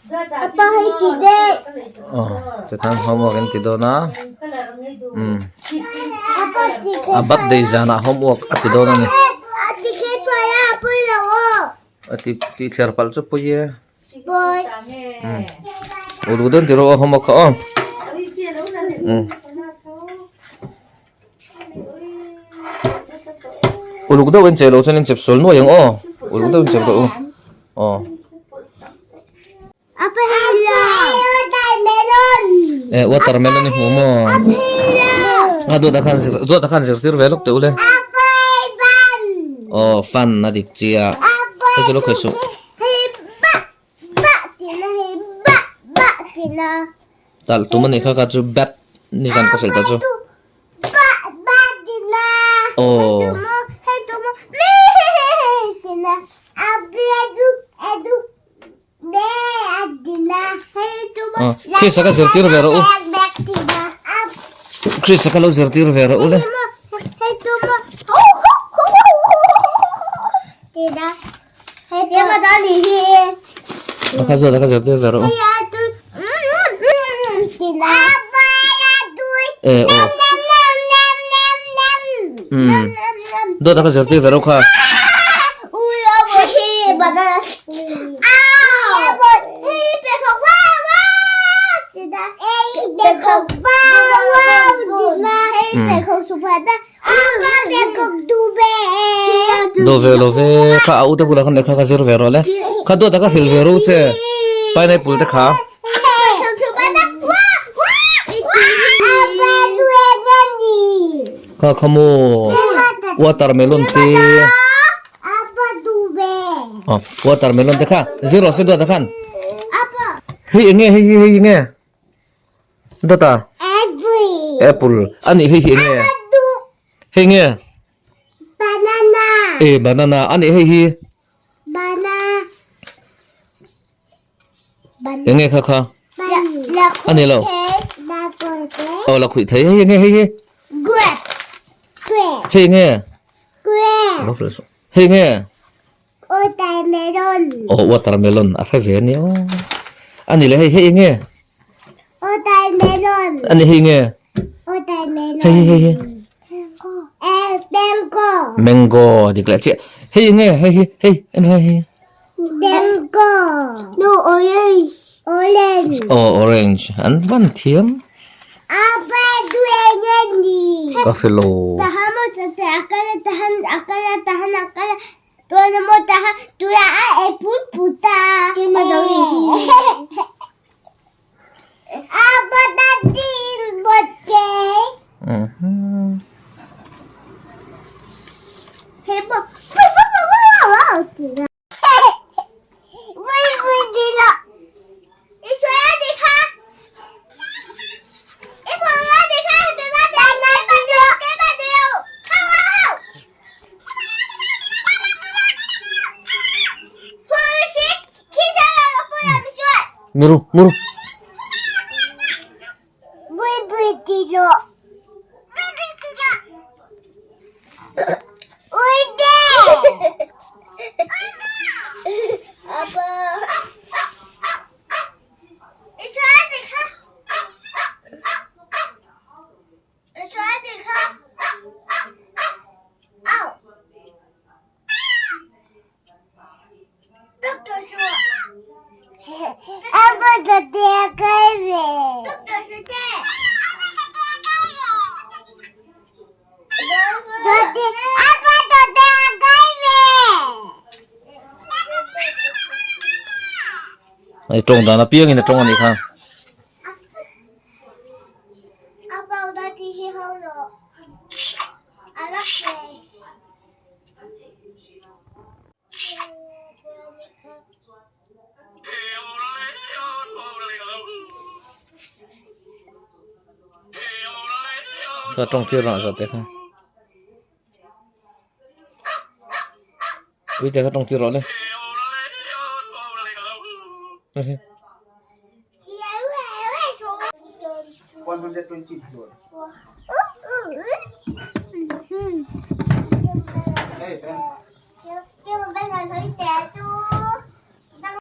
Apa hei ti deuh. Aw tikhan homework in ti dawn a umm a birthday zanah homework a ti dawn a ni. A ti ti thler palh chu pawi e. Umm uluk deuh ti rawh aw homework kha aw umm uluk deuh in chei loh chuan in chep sual nuai ang aw uluk deuh in chep rawh u aw. Eh watermelon i hmu maw a duat ah khan duat ah khan zirtir ve lawk teh u le aw fan a dik chiah hei chu lo khawi suh. Talh tum a nih kha kha chu bat nizan ka hrilh ta chu. Aw. Chris-a ka zirtir ve rawh u. Chris-a ka lo zirtir ve rawh u le. Ka zawt a ka zirtir ve rawh u. Eh aw. Hmm. Dawt a ka zirtir ve rawh kha. Do ve lo ve kha a u te bulah khan lehkha ka zir ve rawh le kha dawt a ka hrilh ve ro che pineapple te kha. Kha kha maw watermelon te aw watermelon te kha zir rawh se dawt a khan hei eng nge hei hi hei eng nge dawt a apple a nih hei hi eng nge hei nge e banana a nih hei hi Eng nge kha kha? A ni lo. Aw la khuih thei. Hei eng nge hei hi? Hei eng nge? Hei eng nge? Watermelon. Aw watermelon a hre ve a ni aw. A ni le hei hei eng nge? Watermelon. A ni hei nge? Watermelon. Hei hei hei. Mango. Mango dik leh chiah. Hei eng nge? Hei hi hei en hei hi. Mango. No orange. Orange. Oh orange. An van thiam. Apa duwe ni. Ka hrelo. Tahan mo te akala tahan akala tahan akala tuan mo tahan tuya a e put puta. Kema dawi. Apa tadi bote? Mhm. Hey bo. Bo bo bo bo. Muru muru. Hei tawng dan apiangin a tawng a nih kha. Kha tawng tir rah zat te kha. Ui te kha tawng tir rawh le.